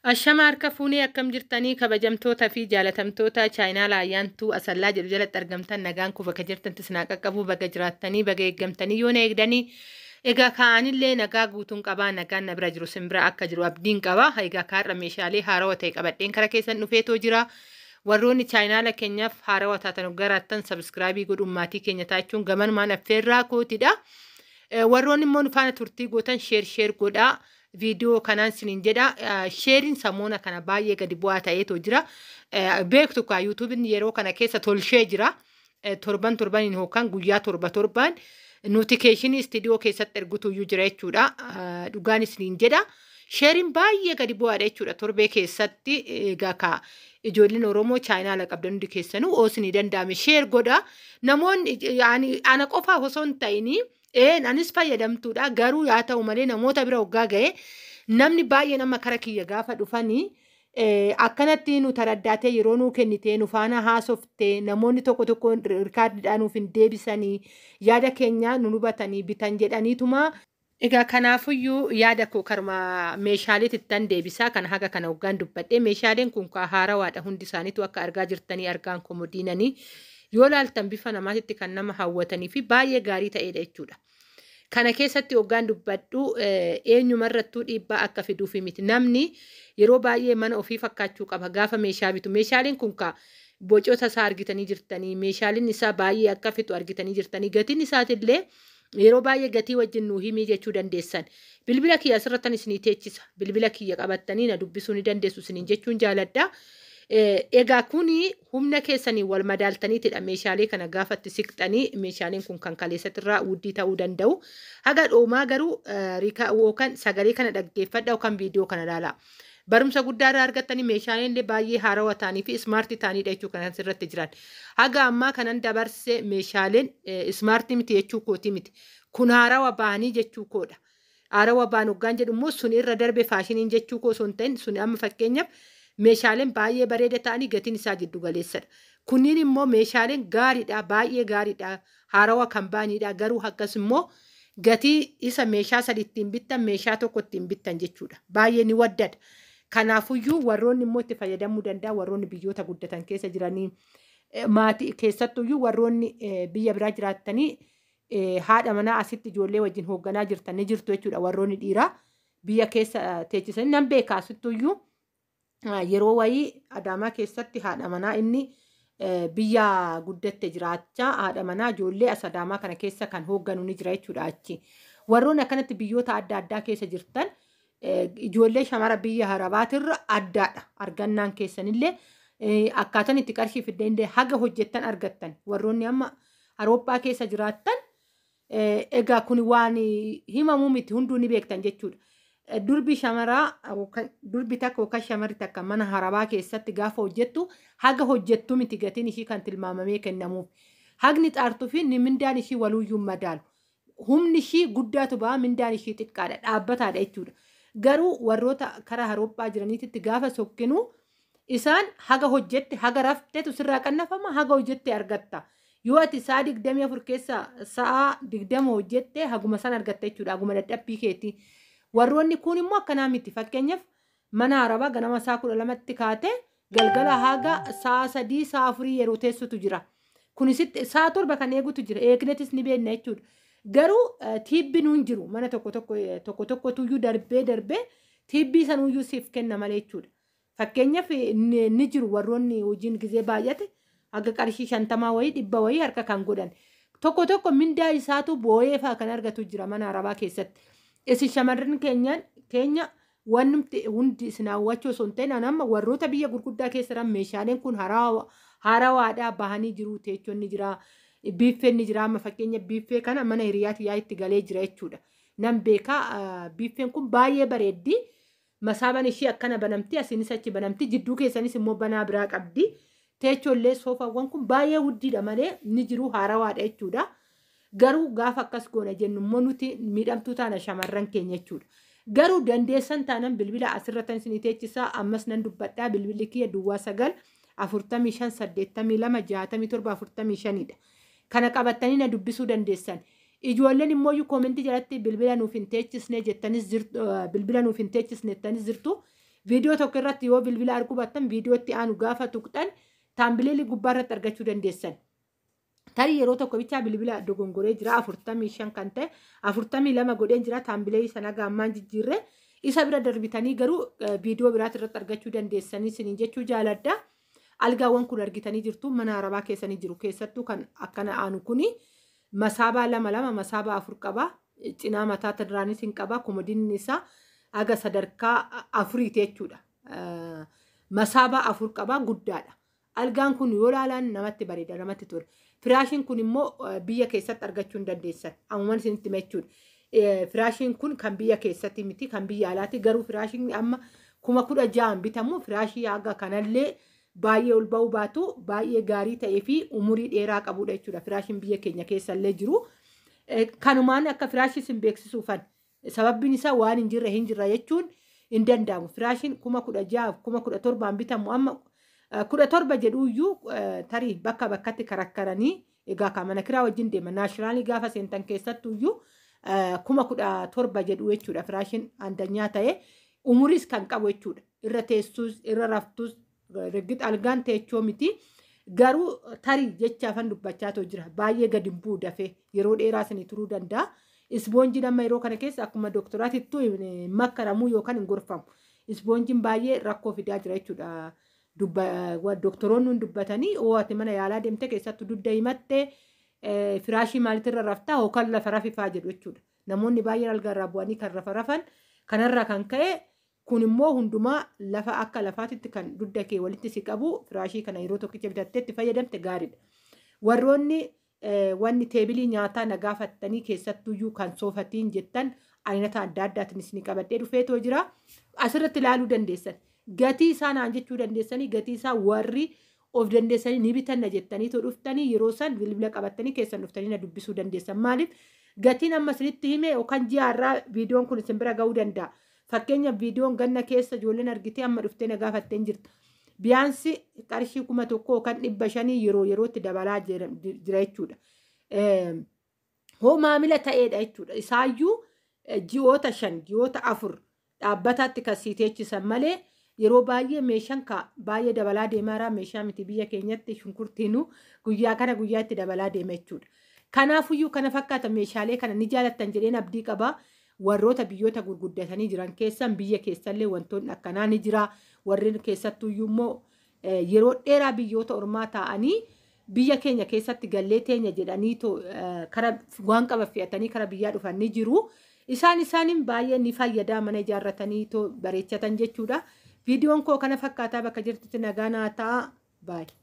Ashama harka fuunee akkam jirtanii kabajamtoota fi jaalatamtoota chaayinaa Ayyaantuu Asallaa jedhu jalatti argamtan nagaan koo bakka jirtantti isin haa qaqqabu baga jiraattanii baga eeggamtanii yoo na eegdanii egaa kaa'anillee nagaa guutuun qabaa nagaan na bira jiru simbira akka jiru abdiin qaba. Egaa kaarra meeshaalee haarawaa ta'e qabadheen kara keessan dhufeetoo jira. Warroonni chaayinaala keenyaaf haarawaa taatan garaattan subscribe godhuun maatii keenya taachuun gamanumaan affeerraa kootidha. Warroonni immoo nu faana turtii gootan share share godhaa. Viidiyoo kanaan siniin jedha. Shareiin samoona kana baay'ee gadi bu'aa ta'eetoo jira. Beektu kaa YouTubeiin yeroo kana keessa tolshee jira. Torban torbaniin yookaan guyyaa torba torbaan notification istiidiyoo keessatti ergutuyyuu jira jechuudha. Dhugaan isiniin jedha. Shareiin baay'ee gadi bu'aadha jechuudha torbee keessatti. Egaa kaa ijoolleen Oromoo chaayinaala qabdan hundi keessanuu oosinii danda'ame share godha. Namoonni ana qofaa osoo hin ta'inii anis fayyadamtuudha, garuu yaa ta'u malee namoota bira hoggaa ga'e namni baay'een amma kara kiyya gaafa dhufanii akkanatti nu taraddaatee yeroo nuu kennitee nu faana haasoftee namoonni tokko tokko recordiidhaan nuuf hin deebisanii yaada keenya nu hubatanii bitan jedhaniituma. Egaa kanaafuyyuu yaada koo karuma meeshaalee tittan deebisaa kan haga kana hoggaan dubbadhee meeshaaleen kun haarawaadha, hundi isaaniitu akka argaa jirtanii argaan komodiinanii yoo laaltan bifa namaatitti kan nama hawwatanii fi baay'ee gaarii ta'edha jechuudha. Kana keessatti hoggaan dubbadhu eenyumarrattuu dhiibbaa akka fiduufi miti. Namni yeroo baay'ee mana ofii fakkaachuu qaba gaafa meeshaa bitu. Meeshaaleen kun ka bocoota isaa argitanii jirtanii, meeshaaleen isaa baay'ee akka fixu argitanii jirtanii, gatiin isaatillee yeroo baay'ee gatii wajjin nuu himii jechuu dandeessan. Bilbila kiyya asirrattan isinii teechisa. Bilbila kiyya qabattanii na dubbisuu ni dandeessu isiniin jechuun jaaladha. Egaa kuni humna keessanii wal madaaltaniitidha meeshaalee kana gaafatti siqxanii meeshaaleen kun kan kaleessatirraa wuddii ta'uu danda'u. Haga dhoomaa garuu yookaan sagalee kana dhaggeeffadha yookaan viidiyoo kana ilaalaa. Barumsa guddaa irraa argattanii meeshaaleen illee baay'ee haarawaa ta'anii fi smart ta'anidha jechuu kan asirratti jiran. Haga ammaa kanan dabarse meeshaaleen smart miti jechuu kooti miti. Kun haarawaa bahanii jechuu koodha. Haarawaa ba'an hoggaan jedhu immoo sun irra darbe fashioniin jechuu koo osoo hin ta'in, sun amma fakkeenyaaf meeshaaleen baay'ee bareeda ta'anii gatiin isaa jiddu galeessadha. Kunniin immoo meeshaaleen gaariidha, baay'ee gaariidha, haarawaa kan ba'anidha, garuu akkas immoo gatii isa meeshaa sadi ittiin bittan meeshaa tokko ittiin bittan jechuudha. Baay'ee ni waddada. Kanaafuyyuu warroonni immoo itti fayyadamuu danda'a warroonni biyyoota guddatan keessa jiranii maatii keessattuyyuu warroonni biyya biraa jiraattanii haadha manaa asitti ijoollee wajjin hoogganaa jirtan ni jirtu jechuudha, warroonni dhiiraa biyya keessa teechisanii nan beeka. Asittuyyuu yeroo wayii Adaamaa keessatti haadha manaa inni biyya guddatte jiraachaa haadha manaa ijoollee as Adaamaa kana keessa kan hoogganu ni jira jechuudha achi. Warroonni akkanatti biyyoota adda addaa keessa jirtan ijoollee shamara biyya harabaatirra addaadha argannaan keessanillee, akkaataan itti qarshii fiddeen haga hojjettan argattan. Warroonni amma Awurooppaa keessa jiraattan egaa kun waan himamuu miti, hunduu ni beektan jechuudha. Durbi shamaraa, durbi takka yookaan shamarri takka mana harabaa keessatti gaafa hojjettu haga hojjettu miti gatiin ishii kan tilmaamamee kennamuuf. Hagni xaartuu fi mindaan ishii waluuyyuu madaalu. Humni ishii guddaatu ba'a, mindaan ishii xiqqaadha, dhaabbataadha jechuudha. Garuu warroota karaa Awurooppaa jiraniititti gaafa sokkinu isaan haga hojjette haga rafteetu sirraa qannafama, haga hojjette argatta. Yoo ati sa'a 24 keessa sa'a 20 hojjette haguma san argatta jechuudha, haguma dadhabbii keetii. Warroonni kun immoo akkanaa miti. Fakkeenyaaf mana arabaa ganama sa'a 12tti kaate galgala haga sa'a 3, sa'a 4 yeroo teessutu jira. Kunisitti sa'a 7 kan eegutu jira. Eegnetis ni beekna jechuudha. Garuu tiibbi nuun jiru mana tokko tokko tokko tokkotuyyuu darbee darbee tiibbii sanuyyuu siif kenna malee jechuudha. Fakkeenyaaf ni jiru warroonni hojiin gizee baay'ate haga qarshii 50 wayii, 100 wayii harka kan godhan. Tokko tokko mindaa isaatu boo'ee fa'aa kan argatu jira mana arabaa keessatti. Isin shamarran keenya wannumti hundi isin hawwachuu osoo hin ta'in amma warroota biyya gurguddaa keessa jiran meeshaaleen kun haarawaadhaa bahanii jiru. Teechonni jira, biiffeen ni jira. Amma fakkeenya biiffee kana mana hiriyaati yaa itti galee jira jechuudha. Nan beekaa, biiffeen kun baay'ee bareeddi. Masaaban ishii akkana banamti, asiinis achi banamti, jidduu keessanis immoo banaa biraa qabdi. Teechollee soofaawwan kun baay'ee wuddiidha malee ni jiru, haarawaadha jechuudha. Garuu gaafa akkas goona jennu immoo nuti miidhamtuu taana shamarran keenya jechuudha. Garuu dandeessan taanan bilbila asirratti isinii teechisaa, ammas nan dubbadhaa, bilbilli kiyya 09 45 82 67 45dha. Kana qabattanii na dubbisuu dandeessan. Ijoolleen immoo comment jalatti bilbila nuuf hin teechisne jettanis jirtu, bilbila nuuf hin teechisne jettanis jirtu. Viidiyoo tokko irratti yoo bilbila arguu baattan viidiyoo itti aanu gaafa tuqxan thumbnailii gubbaa irratti argachuu dandeessan. Tarii yeroo tokko bichaa bilbila dogongoree jira 45 kan ta'e 42 godheen jira thumbnailii sana gaammaan jijjiirre isa bira darbitanii garuu viidiyoo biraati irratti argachuu dandeessanii isiniin jechuu jaaladha. Algaawwan kun argitanii jirtu mana arabaa keessanii jiru keessattuu kan akkana aanu kuni masaabaa 2 2 masaabaa 4 qaba. Cinaa mataa irraanis hin qaba. Komodiinni isaa haga sadarkaa 4 jechuudha. Masaabaa 4 qaba guddaadha. Algaan kun yoo ilaalan namatti bareeda namatti tola. Firaashiin kun immoo biyya keessatti argachuu hin dandeessan. Ammumaan isinitti hima jechuudha. Firaashiin kun kan biyya keessatti miti kan biyya alaati. Garuu firaashiin amma 16,000 bitamu firaashii haga kanallee baay'ee ol ba'uu baatu baay'ee gaarii ta'ee fi umurii dheeraa qabudha jechuudha. Firaashiin biyya keenya keessallee jiru. Kanumaan akka firaashii isin beeksisuufan sababbiin isaa waan hin jirre hin jirra jechuun hin danda'amu. Firaashiin 16,000 17,000 bitamu amma 17 jedhuyyuu tarii bakka bakkatti karakkaranii egaa kan mana kiraa wajjin deema naashinaalii gaafa seentan keessattuyyuu 17,000 jedhu jechuudha. Firaashiin andanyaa ta'e umuriis kan qabu jechuudha. Irra teessus irra raftus rigit algaan teechoo miti. Garuu tarii jechaafan dubbachaa jira. Baay'ee gadi hin bu'u dafee yeroo dheeraa isinii turuu danda'a. Isboonjiin amma yeroo kana keessa akkuma dooktoraatittuu hin makkaramuu yookaan hin gorfamu. Isboonjiin baay'ee rakkoo fidaa jira jechuudha. Doktoroonni dubbatanii oo ati mana yaalaa deemte keessattuu dugda himatte firaashii maaliitirra raftaa yookaan lafa rafifaa jedhu jechuudha. Namoonni baay'een algaarraa bu'anii kan rafa rafan kanarraa kan ka'e kun immoo hundumaa lafa akka lafaatitti kan dugda kee walitti si qabu firaashii kana yeroo tokkicha bitattee itti fayyadamte gaariidha. Warroonni wanni teebilii nyaataa na gaafattanii keessattuyyuu kan soofatiin jettan aynata adda addaatiin isin qabadhee dhufeetoo jira. Asirratti ilaaluu dandeessan. Gatii isaa naan jechuu dandeessanii gatii isaa warri of dandeessanii ni bitanna jettanii dhuftanii yeroo san bilbila qabattanii keessan dhuftanii na dubbisuu dandeessan. Maaliif gatiin amma isinitti hime yookaan ji'a irraa viidiyoon kun isin bira ga'uu danda'a. Fakkeenyaaf viidiyoon ganna keessa ijoolleen argitee amma dhuftee na gaafattee hin jirtu. Biyaansi qarshii 1000 yookaan 500 yeroo yerootti dabalaa jira jechuudha. Hoo maamila ta'eedha jechuudha. Isaayyuu ji'oota 5 ji'oota 4 dhaabbataatti kan sii teechisan malee yeroo baay'ee meeshaan ka baay'ee dabalaa deemaa jira. Meeshaa miti biyya keenyatti shunkurtiinuu guyyaa kana guyyaatti dabalaa deema jechuudha. Kanaafuyyuu kana fakkaata meeshaalee kana ni jaalattan jedheen abdii qaba. Warroota biyyoota gurguddatanii jiran keessan biyya keessallee wantoonni akkanaa ni jira. Warreen keessattuyyuu immoo yeroo dheeraa biyyoota ormaa taa'anii biyya keenya keessatti gallee teenya jedhanii kara waan qaban fe'atanii kara biyyaa dhufan ni jiru. Isaaniin baay'ee ni fayyadaa mana ijaarratanii bareechatan jechuudha. Viidiyoon koo kana fakkaataa bakka jirtutti nagaa naa ta'a. Baay'ee.